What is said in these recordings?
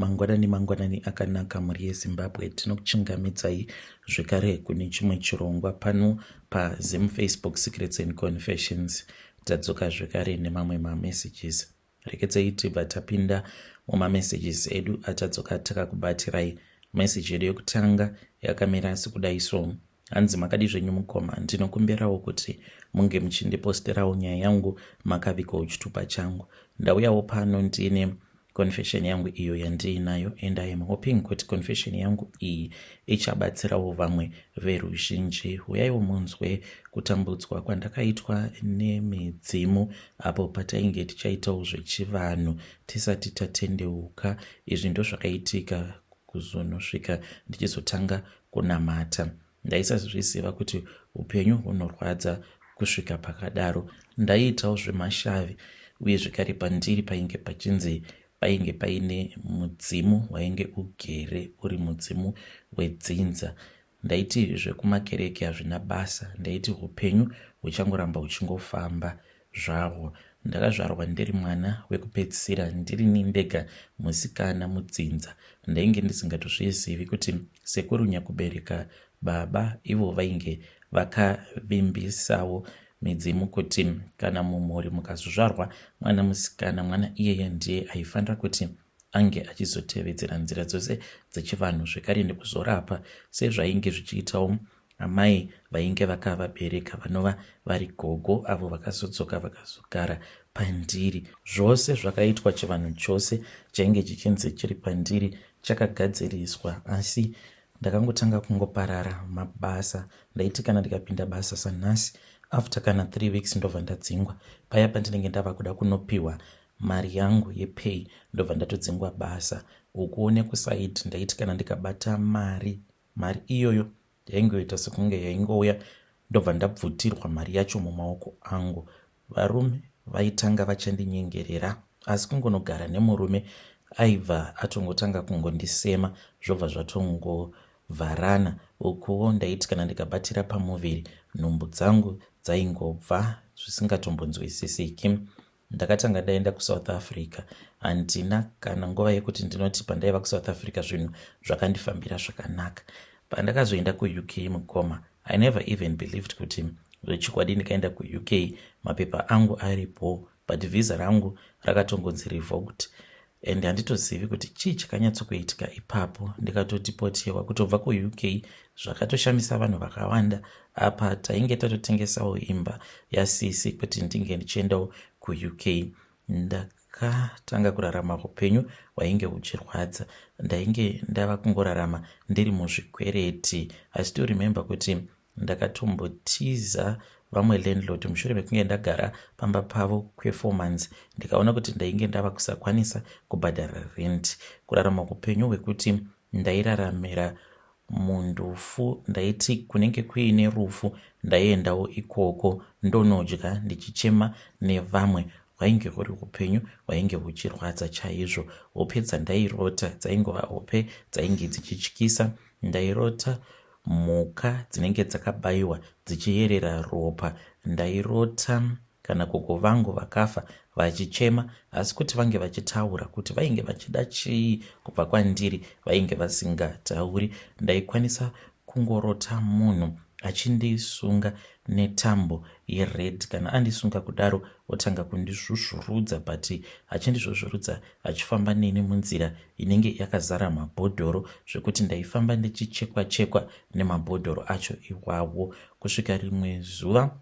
Mangwanani mangwanani akanaka mhuri yeZimbabwe, tinokuchingamidzai zvekare kune chimwe chirongwa pano paZim Facebook Secrets and Confessions. Tadzoka zvekare nemamwe mamessages. Rekedzai tibva tapinda mumamessages edu atadzoka takakubatirai. Message yedu yekutanga yakamira sekudai so. Hanzi makadi zvenyu mukoma, ndinokumbirawo kuti munge muchindiposterawo nyaya yangu makavigawo chitupa changu. Ndauyawo pano ndine confession yangu iyo yandiinayo and I am hoping kuti confession yangu iyi ichabatsirawo vamwe veruzhinji. Huyaiwo munzwe kutambudzwa kwandakaitwa nemidzimu apo patainge tichaitawo zvechivanhu tisati tatendeuka. Izvi ndozvakaitika kuzonosvika ndichizotanga kunamata. Ndaisazviziva kuti upenyu hunorwadza kusvika pakadaro. Ndaiitawo zvemashavi uye zvekare pandiri painge pachinzi painge paine mudzimu wainge ugere uri mudzimu wedzinza. Ndaiti zvekumakereke hazvina basa, ndaiti upenyu huchangoramba huchingofamba zvahwo. Ndakazvarwa ndiri mwana wekupedzisira ndirini ndega musikana mudzinza. Ndainge ndisingatozvizivi kuti sekuru nyakubereka baba ivo vainge vakavimbisawo midzimu kuti kana mumhuri mukazozvarwa mwana musikana, mwana iyeye ndiye aifanira kuti ange achizotevedzera nzira dzose dzechivanhu zvekare nekuzorapa sezvainge zvichiitawo amai vainge vakavabereka vanova vari gogo avo vakazodzoka vakazogara pandiri. Zvose zvakaitwa chivanhu chose chainge chichinzi chiri pandiri chakagadziriswa asi ndakangotanga kungoparara mabasa. Ndaiti kana ndikapinda basa sanhasi after kana 3 weeks ndobva ndadzingwa. Paya pandinenge ndava kuda kunopiwa mari yangu yepay ndobva ndatodzingwa basa. Ukuwo nekusaidi ndaiti kana ndikabata mari mari iyoyo yaingoita sekunge yaingouya ndobva ndabvutirwa mari yacho mumaoko angu. Varume vaitanga vachandinyengerera asi kungonogara nemurume aibva atongotanga kungondisema zvobva zvatongovharana. Ukuwo ndaiti kana ndikabatira pamuviri nhumbu dzangu dzaingobva zvisingatombonzwisisiki. Ndakatanga ndaenda kuSouth Africa. Handina kana nguva yekuti ndinoti pandaiva kuSouth Africa zvinhu zvakandifambira zvakanaka. Pandakazoenda kuUK mukoma, I never even believed kuti zvechikwadi ndikaenda kuUK mapepa angu aripo but visa rangu rakatongonzi revoked and handitozivi kuti chii chakanyatsokuitika ipapo ndikatotipotewa kutobva kuUK zvakatoshamisa vanhu vakawanda apa tainge tatotengesawo imba yasisi kuti ndinge ndichiendawo kuUK ndakatanga kurarama upenyu hwainge huchirwadza ndainge ndava kungorarama ndiri muzvikwereti I still remember kuti Ndakatombotiza vamwe landlord mushure mekunge ndagara pamba pavo kwe4 months ndikaona kuti ndainge ndava kusakwanisa kubhadhara rent. Kurarama upenyu hwekuti ndairaramira mundufu ndaiti kunenge kuine rufu ndaiendawo ikoko ndonodya ndichichema nevamwe. Hwainge huri upenyu hwainge huchirwadza chaizvo. Hope dzandairota dzaingova hope dzainge dzichityisa. Ndairota mhuka dzinenge dzakabaiwa dzichiyerera ropa. Ndairota kana gogo vangu vakafa vachichema asi kuti vange vachitaura kuti vainge vachida chii kubva kwandiri vainge vasingatauri. Ndaikwanisa kungorota munhu achindisunga netambo yered kana andisunga kudaro otanga kundisvusvurudza but achindisvusvurudza achifamba neni munzira inenge yakazara mabhodhoro zvekuti ndaifamba ndichichekwa chekwa nemabhodhoro acho iwawo kusvika rimwe zuva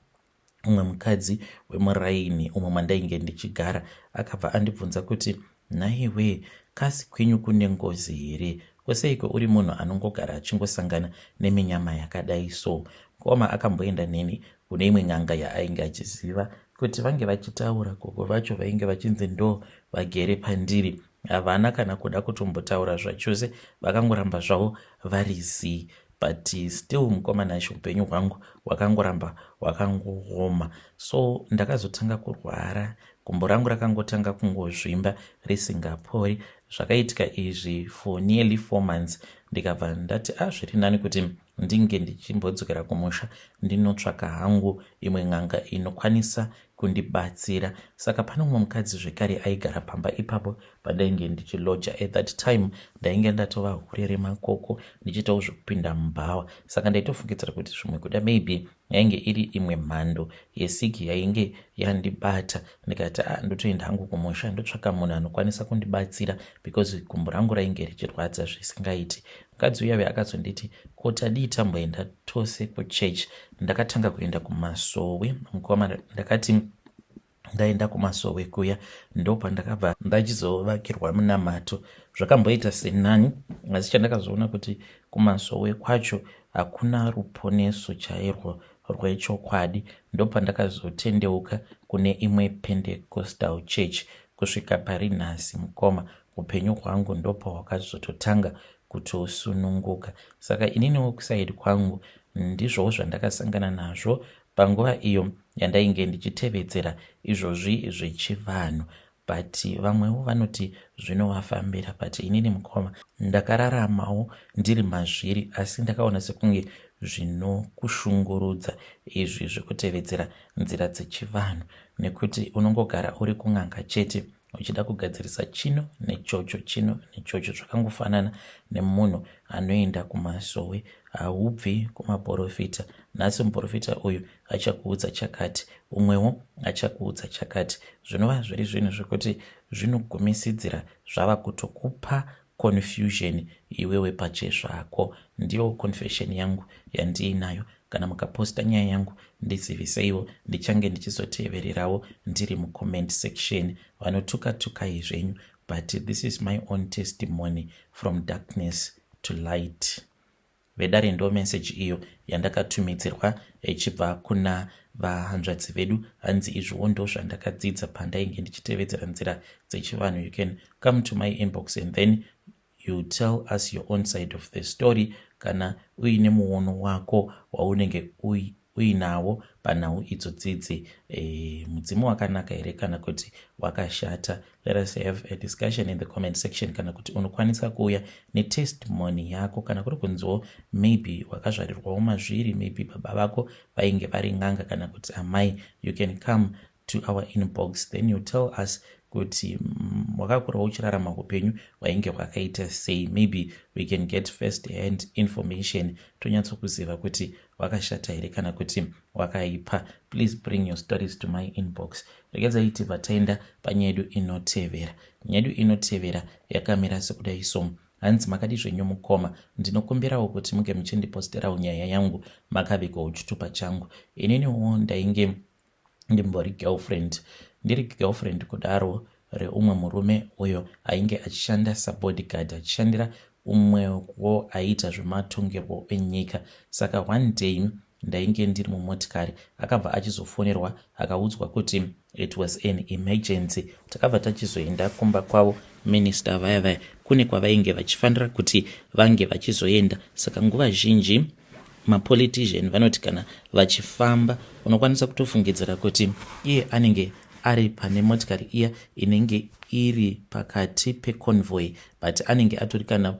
umwe mukadzi wemuraini umo mandainge ndichigara akabva andibvunza kuti nhaiwe kasi kwenyu kune ngozi here koseiko uri munhu anongogara achingosangana neminyama yakadai so mukoma akamboenda neni kune imwe n'anga yaainge achiziva kuti vange vachitaura gogo vacho vainge vachinzi ndo vagere pandiri Havana kana kuda kutombotaura zvachose vakangoramba zvavo vari zii but still mukoma Nashe upenyu hwangu hwakangoramba hwakangooma so ndakazotanga kurwara gumbo rangu rakangotanga kungozvimba risingapori zvakaitika izvi for nearly four months ndikabva ndati a ah, zviri nani kuti ndinge ndichimbodzokera kumusha ndinotsvaka hangu imwe n'anga inokwanisa Kundibatsira. Saka pane umwe mukadzi zvekare aigara pamba ipapo pandainge ndichiloja. At that time ndainge ndatova hure remakoko, ndichiitawo zvekupinda mubhawa, saka ndaitofungidzira kuti zvimwe kuda maybe yainge iri imwe mhando yesiki yainge yandibata. Ndikati, "Ah, ndotoenda hangu kumusha, ndotsvaka munhu anokwanisa kundibatsira," because gumbo rangu rainge richirwadza zvisingaiti. Mukadzi uyave akazonditi, "Ko tadii tamboenda tose kuchechi?" Ndakatanga kuenda kumasowe, mukoma. Ndakati ndaenda kumasowe kuya, ndopandakabva ndachizovakirwa munamato. Zvakamboita senani, asi chandakazoona kuti kumasowe kwacho hakuna ruponeso chairwo rwechokwadi. Ndopandakazotendeuka kune imwe Pentecostal church. Kusvika pari nhasi, mukoma, upenyu hwangu ndopahwakazototanga kutosununguka. Saka ininiwo kuside kwangu ndizvowo zvandakasangana nazvo panguva iyo yandainge ndichitevedzera izvozvi zvechivanhu, but vamwewo vanoti zvinovafambira. But inini, mukoma, ndakararamawo ndiri mazviri, asi ndakaona sekunge zvinokushungurudza izvi zvekutevedzera nzira dzechivanhu, nekuti unongogara uri kun'anga chete, uchida kugadzirisa chino nechocho, chino nechocho. Zvakangofanana nemunhu anoenda kumasowe, haubvi kumaprofita. Nhasi muprofita uyu achakuudza chakati, umwewo achakuudza chakati, zvinova zviri zvinhu zvekuti zvinogumisidzira zvava kutokupa confusion iwewe pachezvako. Ndiyo confession yangu yandiinayo. Kana mukaposta nyaya yangu, ndiziviseiwo, ndichange ndichizotevererawo ndiri mucomment section. Vanotuka, tukai zvenyu, but this is my own testimony from darkness to light. Vedare, ndo message iyo yandakatumidzirwa ichibva kuna vahanzvadzi vedu. Hanzi izviwo ndo zvandakadzidza pandainge ndichitevedzera nzira dzechivanhu. You can come to my inbox and then you tell us your own side of the story, kana uine muono wako waunenge uinawo panhau idzo dzidzi. Mudzimu wakanaka here kana kuti wakashata? Let us have a discussion in the comment section. Kana kuti unokwanisa kuuya netestimony yako, kana kuri kunziwo maybe wakazvarirwawo mazviri, maybe baba vako vainge vari n'anga kana kuti amai, you can come to our inbox, then you tell us kuti wakakurawo uchirarama upenyu hwainge hwakaita sei. Maybe we can get first hand information, tonyatsokuziva kuti wakashata here kana kuti wakaipa. Please bring your stories to my inbox. Regedzai tibva taenda panyaya yedu inotevera. Nyaya yedu inotevera yakamira sekudai so. Hanzi, "Makadi zvenyu mukoma? Ndinokumbirawo kuti munge muchindiposterawo nyaya yangu makavigwawo chitupa changu. Ininiwo ndainge ndimbori girlfriend, ndiri girlfriend kudaro reumwe murume uyo ainge achishanda sabodyguard, achishandira umwewo aiita zvematongerwo enyika. Saka one day ndainge ndiri mumotikari, akabva achizofonerwa, akaudzwa kuti it was an emergency. Takabva tachizoenda kumba kwavo minista vaya vaya, kune kwavainge vachifanira kuti vange vachizoenda. Saka nguva zhinji mapolitician vanoti kana vachifamba, unokwanisa kutofungidzira kuti iye anenge ari pane motikari iya inenge iri pakati peconvoy, but anenge atori kana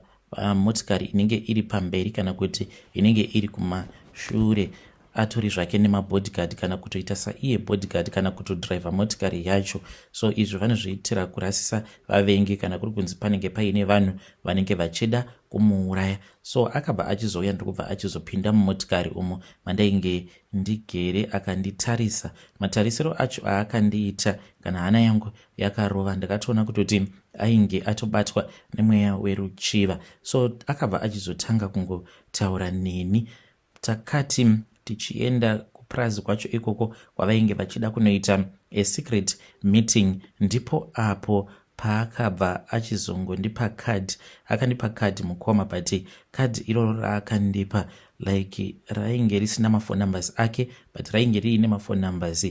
motikari inenge iri pamberi kana kuti inenge iri kumashure, atori zvake nemabodyguard, kana kutoita saiye bodyguard, kana kutodhiraivha motikari yacho. So izvi vanozviitira kurasisa vavengi, kana kuri kunzi panenge paine vanhu vanenge vachida kumuuraya. So akabva achizouya, ndokubva achizopinda mumotikari umo mandainge ndigere. Akanditarisa, matarisiro acho aakandiita, kana hana yangu yakarova. Ndakatoona kutoti ainge atobatwa nemweya weruchiva. So akabva achizotanga kungotaura neni. Takati tichienda kupurazi kwacho ikoko kwavainge vachida kunoita asecret meeting, ndipo apo paakabva achizongondipa kadhi. Akandipa kadhi, mukoma, but kadhi iroro raakandipa, like, rainge risina maphone numbers ake, but rainge riine maphone numbers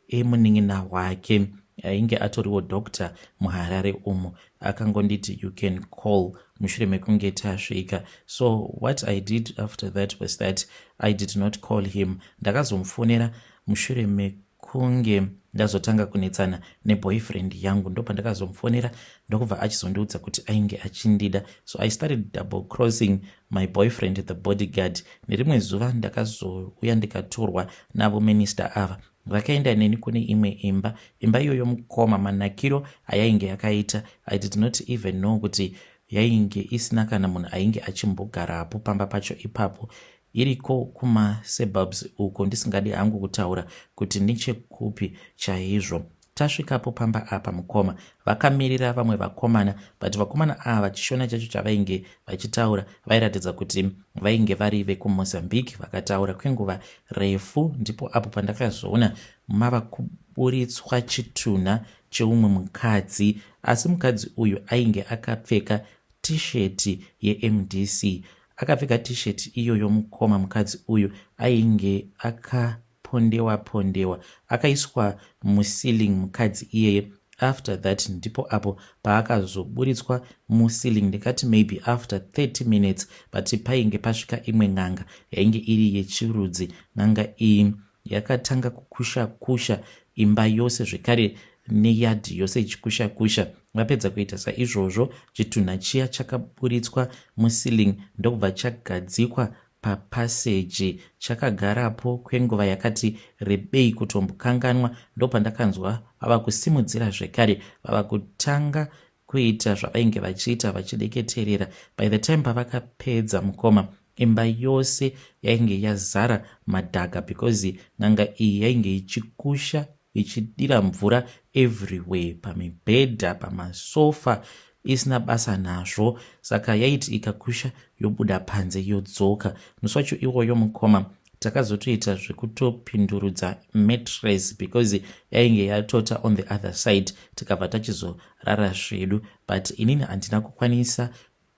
emunin'ina wake ainge atoriwo doctor muHarare umo. Akangonditi, 'You can call mushure mekunge tasvika.' So what I did after that was that I did not call him. Ndakazomufonera mushure mekunge ndazotanga kunetsana neboyfriend yangu. Ndopandakazomufonera, ndokubva achizondiudza kuti ainge achindida. So I started double crossing my boyfriend, the bodyguard. Nerimwe zuva ndakazouya ndikatorwa navo minista ava. Vakaenda neni kune imwe imba. Imba iyoyo mukoma, manakiro ayainge yakaita, I did not even know kuti yainge isina kana munhu ainge achimbogarapo pamba pacho ipapo. Iriko kumasuburbs uko, ndisingadi hangu kutaura kuti nechekupi chaizvo. Tasvikapo pamba apa mukoma, vakamirira vamwe vakomana, but vakomana ava chiShona chacho chavainge vachitaura vairatidza kuti vainge vari vekuMozambique. Vakataura kwenguva refu, ndipo apo pandakazoona mava kuburitswa chitunha cheumwe mukadzi, asi mukadzi uyu ainge akapfeka tisheti yeMDC. Akapfeka tisheti iyoyo mukoma, mukadzi uyu ainge akapondewa pondewa, akaiswa muceiling mukadzi iyeye. After that ndipo apo paakazoburitswa muceiling, ndikati maybe after 30 minutes, but painge pasvika imwe n'anga yainge iri yechirudzi. N'anga iyi yakatanga kukusha kusha imba yose zvekare neyadhi yose ichikusha kusha. Vapedza kuita saizvozvo, chitunha chiya chakaburitswa muceiling ndokubva chagadzikwa papassage. Chakagarapo kwenguva yakati rebei kutombokanganwa. Ndopandakanzwa vava kusimudzira zvekare, vava kutanga kuita zvavainge vachiita vachideketerera. By the time pavakapedza mukoma, imba yose yainge yazara madhaga because n'anga iyi yainge ichikusha ichidira mvura everywhere, pamibhedha, pamasofa, isina basa nazvo. Saka yaiti ikakusha yobuda panze yodzoka. Musi wacho iwoyo mukoma, takazotoita zvekutopindurudza mattress because yainge yatota on the other side, tikabva tachizorara zvedu. But inini handina kukwanisa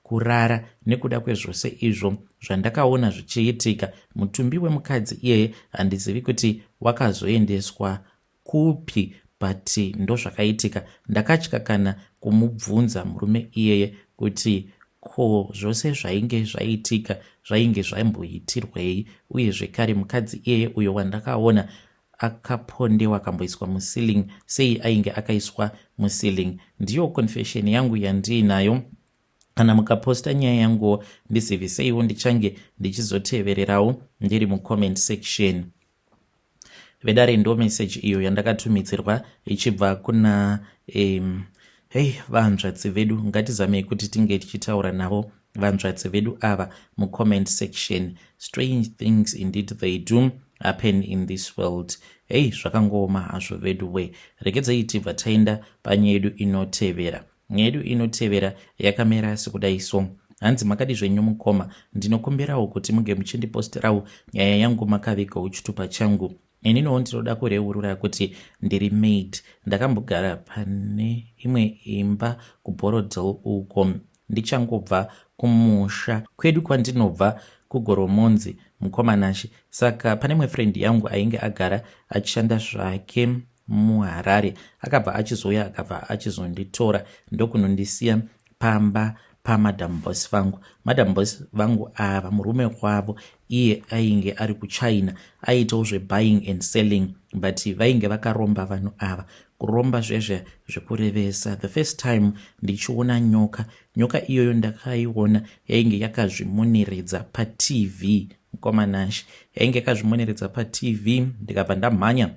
kurara nekuda kwezvose izvo zvandakaona zvichiitika. Mutumbi wemukadzi iyeye handizivi kuti wakazoendeswa kupi, but ndozvakaitika. Ndakatya kana kumubvunza murume iyeye kuti ko zvose zvainge zvaitika zvainge zvamboitirwei, uye zvekare mukadzi iyeye uyo wandakaona akapondewa akamboiswa muceiling, sei ainge akaiswa muceiling? Ndiyo confession yangu yandiinayo. Kana mukaposta nyaya yanguwo, ndiziviseiwo, ndichange ndichizotevererawo ndiri mucomment section. Vedare, ndo meseji iyo yandakatumidzirwa ichibva kuna hei, vanzvadzi vedu. Ngatizamei kuti tinge tichitaura navo vanzvadzi vedu ava mucomment section. Strange things indeed, they do happen in this world. Hei, zvakangooma hazvo vedu we. Regedzai tibva taenda panyaya yedu inotevera. Nyaya yedu inotevera yakamera sekudai so. Hanzi, "Makadi zvenyu mukoma? Ndinokumbirawo kuti muge muchindipostirawo nyaya yangu makavigawo chitupa changu. Ininiwo ndinoda kureurura kuti ndiri maid. Ndakambogara pane imwe imba kuBorrowdale uko ndichangobva kumusha kwedu kwandinobva kuGoromonzi, mukomanashi. Saka pane imwe friend yangu ainge agara achishanda zvake muHarare, akabva achizouya, akabva achizonditora ndokunondisiya pamba pamadam boss vangu. Madam boss vangu ava, murume wavo iye ainge ari kuChina, aiitawo zvebuying and selling, but vainge vakaromba vanhu ava, kuromba zvezve zvekurevesa. The first time ndichiona nyoka, nyoka iyoyo ndakaiona yainge yakazvimuneredza paTV, mukomanashi, yainge yakazvimuneredza paTV. Ndikabva ndamhanya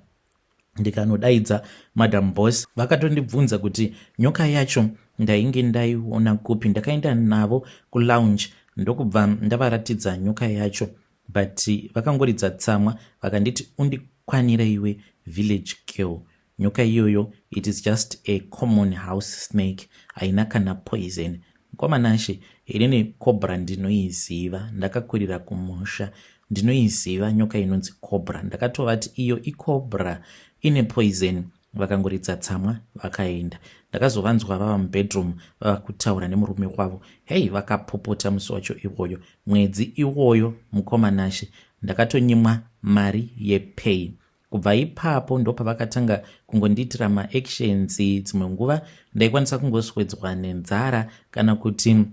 ndikanodaidza madam boss. Vakatondibvunza kuti nyoka yacho ndainge ndaiona kupi. Ndakaenda navo kulounge ndokubva ndavaratidza nyoka yacho, but vakangoridza tsamwa, vakanditi, 'Undikwanire iwe, village girl. Nyoka iyoyo, it is just a common house snake, haina kana poison.' Mukomanashe, inini cobra ndinoiziva, ndakakurira kumusha, ndinoiziva nyoka inonzi cobra. Ndakatovati iyo icobra, ine poison. Vakangoridza tsamwa vakaenda. Ndakazovanzwa vava mubedroom vava kutaura nemurume wavo. Hei, vakapopota musi wacho iwoyo. Mwedzi iwoyo mukomanashe, ndakatonyimwa mari yepay. Kubva ipapo ndopavakatanga kungondiitira maactions. Dzimwe nguva ndaikwanisa kungoswedzwa nenzara kana kuti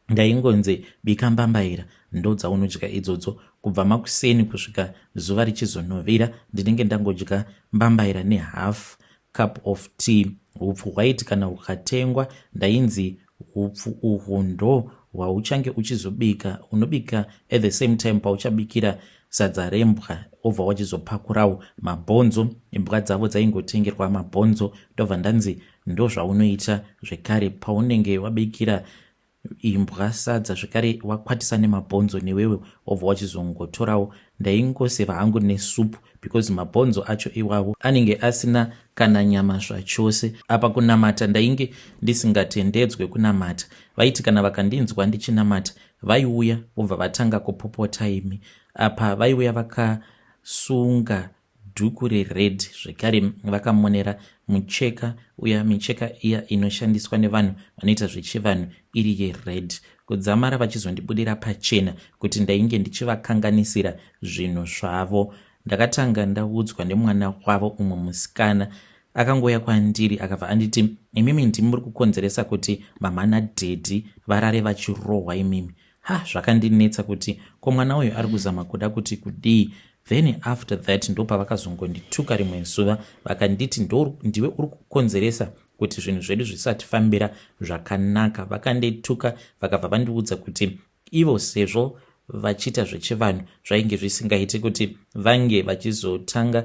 ndaingonzi bika mbambaira, ndo dzaunodya idzodzo. Kubva makuseni kusvika zuva richizonovira, ndinenge ndangodya mbambaira nehalf cup of tea. Upfu hwaiti kana hukatengwa, ndainzi upfu uhwu ndo hwauchange uchizobika, unobika at the same time pauchabikira sadza rembwa, obva wachizopakurawo mabhonzo. Imbwa dzavo dzaingotengerwa mabhonzo. Ndobva ndanzi ndozvaunoita zvekare paunenge wabikira imbwa sadza zvekare, wakwatisa nemabhonzo, newewe wobva wachizongotorawo. Ndaingoseva hangu nesupu because mabhonzo acho iwavo anenge asina kana nyama zvachose. Apa kunamata ndainge ndisingatendedzwe kunamata. Vaiti kana vakandinzwa ndichinamata, vaiuya vobva vatanga kupopota. Imi, apa vaiuya vakasunga dhuku rered, zvekare vakamonera mucheka uya, micheka iya inoshandiswa nevanhu vanoita zvechivanhu iri yered, kudzamara vachizondibudira pachena kuti ndainge ndichivakanganisira zvinhu zvavo. Ndakatanga ndaudzwa nemwana wavo umwe musikana. Akangouya kwandiri akabva anditi, "Imimi ndimi muri kukonzeresa kuti mama nadaddy varare vachirohwa imimi." Ha, zvakandinetsa kuti ko mwana uyu ari kuzama kuda kuti kudii. Then after that ndopavakazongondituka rimwe zuva, vakanditi, "Ndiwe uri kukonzeresa kuti zvinhu zvedu zvisatifambira zvakanaka." Vakandituka, vakabva vandiudza kuti ivo sezvo vachiita zvechivanhu, zvainge zvisingaiti kuti vange vachizotanga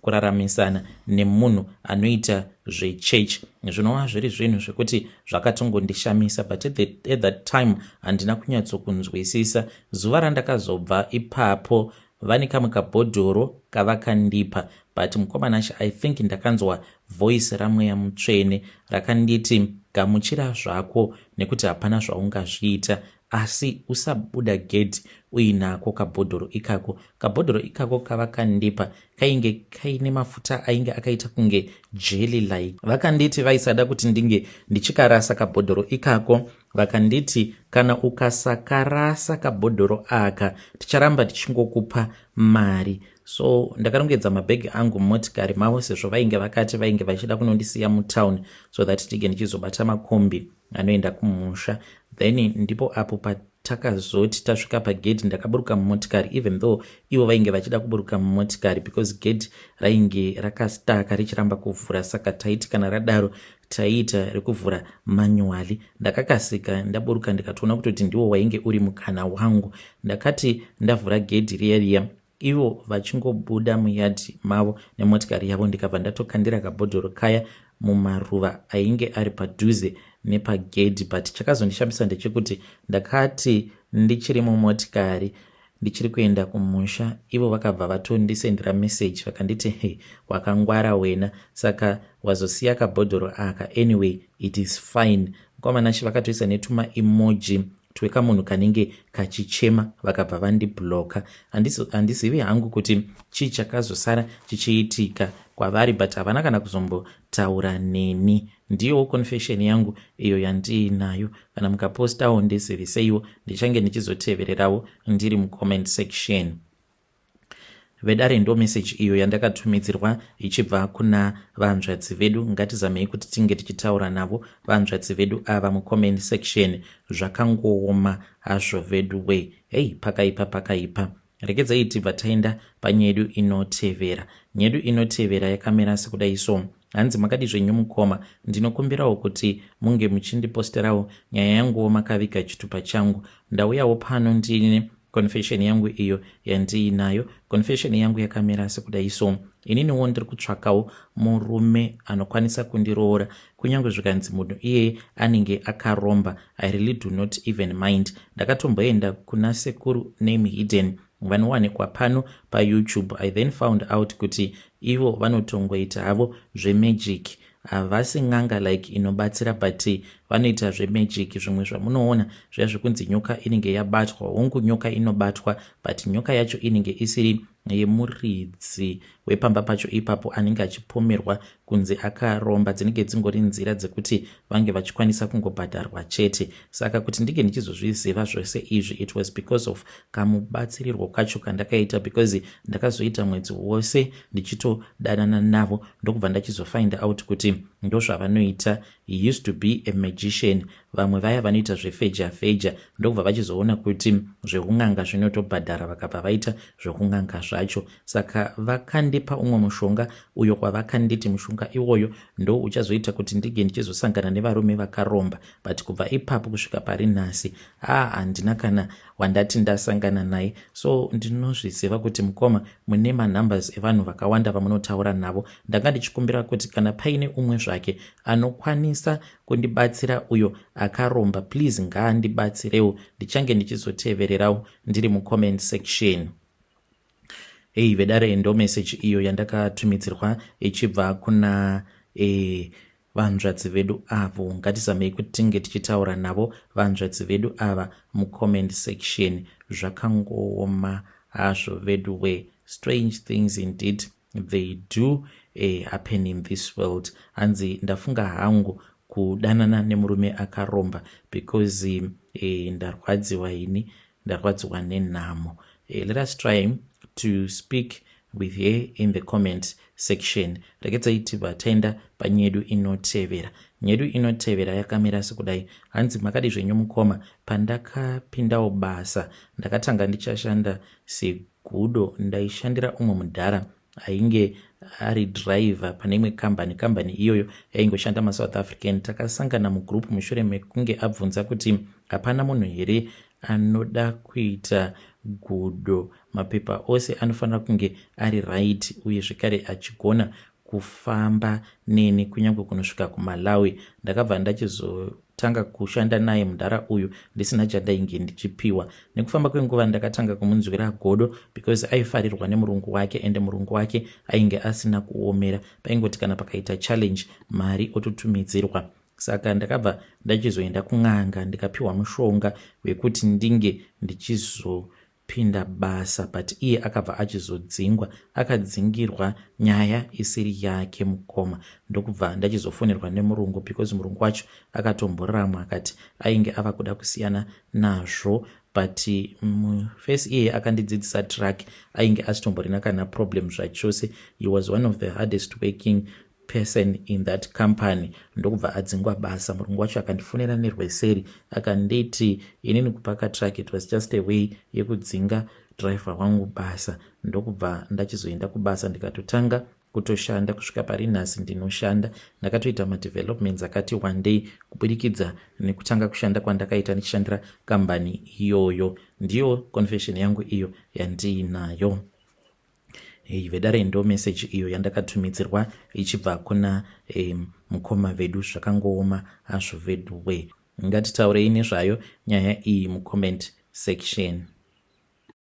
kuraramisana nemunhu anoita zvechechi, zvinova zviri zvinhu zvekuti zvakatongondishamisa. But at that time handina kunyatsokunzwisisa. Zuva randakazobva ipapo, vane kamwe kabhodhoro kavakandipa. But mukomana, I think ndakanzwa voice raMweya Mutsvene rakanditi, "Gamuchira zvako nekuti hapana zvaungazviita, asi usabuda gedhi uinako kabhodhoro ikako." Kabhodhoro ikako kavakandipa kainge kaine mafuta ainge akaita kunge jelly like. Vakanditi vaisada kuti ndinge ndichikarasa kabhodhoro ikako. Vakanditi, "Kana ukasakarasa kabhodhoro aka, ticharamba tichingokupa mari." So ndakarongedza mabhegi angu mumotikari mavo, sezvo vainge vakati vainge vachida kunondisiya mutown so that tige ndichizobata makombi anoenda kumusha. Then ndipo apo patakazoti tasvika pagedhi, ndakaburuka mumotikari, even though ivo vainge vachida kuburuka mumotikari, because gedhi rainge rakastaka richiramba kuvhura. Saka taiti kana radaro taiita rekuvhura manually. Ndakakasika ndaburuka, ndikatoona kutoti ndiwo wainge uri mukana wangu. Ndakati ndavhura gedhi riya riya, ivo vachingobuda muyadhi mavo nemotikari yavo, ndikabva ndatokandira kabhodhoro kaya mumaruva ainge ari padhuze nepagedhi. But chakazondishamisa ndechekuti ndakati ndichiri mumotikari ndichiri kuenda kumusha, ivo vakabva vatondisendera meseji, vakanditi, "He, wakangwara wena, saka wazosiya kabhodhoro aka. Anyway, it is fine." Mukomanashi, vakatoisa netuma emoji twekamunhu kanenge kachichema, vakabva vandibloka. Handizivi hangu kuti chii chakazosara chichiitika kwavari, but havana kana kuzombotaura neni. Ndiyowo confession yangu iyo yandiinayo. Kana mukapostawo, ndiziviseiwo, ndichange ndichizotevererawo ndiri mucomment section. Vedare, ndo meseji iyo yandakatumidzirwa ichibva kuna vanzvadzi vedu. Ngatizamei kuti tinge tichitaura navo vanzvadzi vedu ava mucomment section. Zvakangooma hazvo vedu we. Hei, pakaipa, pakaipa. Regedzai tibva taenda panyedu inotevera. Nyedu inotevera yakamira sekudai so. Hanzi, "Makadi zvenyu mukoma? Ndinokumbirawo kuti munge muchindiposterawo nyaya yanguwo makaviga chitupa changu. Ndauyawo pano ndine confession yangu iyo yandiinayo. Confession yangu yakamira sekudai so. Ininiwo ndiri kutsvakawo murume anokwanisa kundiroora, kunyange zvikanzi munhu iyeye anenge akaromba, I really do not even mind. Ndakatomboenda kuna Sekuru Name Hidden vanowanikwa pano paYouTube. I then found out kuti ivo vanotongoita havo zvemagic. Havasi n'anga like inobatsira, but vanoita zvemagic. Zvimwe zvamunoona zviya zvekunzi nyoka inenge yabatwa, hongu, nyoka inobatwa, but nyoka yacho inenge isiri yemuridzi wepamba pacho ipapo anenge achipomerwa kunzi akaromba. Dzinenge dzingori nzira dzekuti vange vachikwanisa kungobhadharwa chete. Saka kuti ndinge ndichizozviziva zvose izvi, it was because of kamubatsirirwo kacho kandakaita, because ndakazoita mwedzi wose ndichitodanana navo, ndokubva ndachizofind out kuti ndozvavanoita. He used to be a magician, vamwe vaya vanoita zvefeja feja, ndokubva vachizoona kuti zveun'anga zvinotobhadhara, vakabva vaita zveun'anga zvacho. Saka vakandipa umwe mushonga uyo kwavakanditi mushonga iwoyo ndo uchazoita kuti ndige ndichizosangana nevarume vakaromba. But kubva ipapo kusvika pari nhasi, a, handina kana wandati ndasangana naye. So ndinozviziva kuti mukoma mune manumbers evanhu vakawanda vamunotaura navo. Ndanga ndichikumbira kuti kana paine umwe zvake anokwanisa kundibatsira uyo akaromba, please ngaandibatsirewo. Ndichange ndichizotevererawo ndiri mucomment section. Ei vedare, ndo message iyo yandakatumidzirwa ichibva kuna vanzvadzi vedu avo. Ngatizamei kuti tinge tichitaura navo vanzvadzi vedu ava mucomment section. Zvakangooma hazvo vedu we. Strange things indeed, they do happen in this world. Hanzi ndafunga hangu kudanana nemurume akaromba because ndarwadziwa ini, ndarwadziwa nenhamo. Let us try to speak with her in the comment section. Regedzai tibva taenda panyedu inotevera. Nyedu inotevera yakamira sekudai. Hanzi, "Makadi zvenyu mukoma? Pandakapindawo basa, ndakatanga ndichashanda segudo. Ndaishandira umwe mudhara ainge ari driver pane imwe kambani. Kambani iyoyo yaingoshanda maSouth African. Takasangana mugroup mushure mekunge abvunza kuti hapana munhu here anoda kuita gudo, mapepa ose anofanira kunge ari right, uye zvekare achigona kufamba neni kunyange kunosvika kuMalawi. Ndakabva ndachizotanga kushanda naye mudhara uyu ndisina chandainge ndichipiwa. Nekufamba kwenguva ndakatanga kumunzwira godo because aifarirwa nemurungu wake, ende murungu wake ainge asina kuomera. Paingoti kana pakaita challenge, mari ototumidzirwa. Saka ndakabva ndachizoenda kun'anga, ndikapiwa mushonga wekuti ndinge ndichizopinda basa, but iye akabva achizodzingwa. Akadzingirwa nyaya isiri yake mukoma. Ndokubva ndachizofonerwa nemurungu because murungu wacho akatomboramwa, akati ainge ava kuda kusiyana nazvo, but mufesi iyeye akandidzidzisa truck ainge asitomborina kana problem zvachose. He was one of the hardest working person in that company. Ndokubva adzingwa basa. Murungu wacho akandifonera nerweseri, akanditi inini kupaka truck, it was just a way yekudzinga driver wangu basa. Ndokubva ndachizoenda kubasa, ndikatotanga kutoshanda kusvika pari nhasi ndinoshanda. Ndakatoita madevelopments akati one day kubudikidza nekutanga kushanda kwandakaita ndichishandira kambani iyoyo. Ndiyo confession yangu iyo yandiinayo." Hei vedare, ndo message iyo yandakatumidzirwa ichibva kuna mukoma vedu. Zvakangooma hazvo vedu we. Ngatitaurei nezvayo nyaya iyi mucomment section.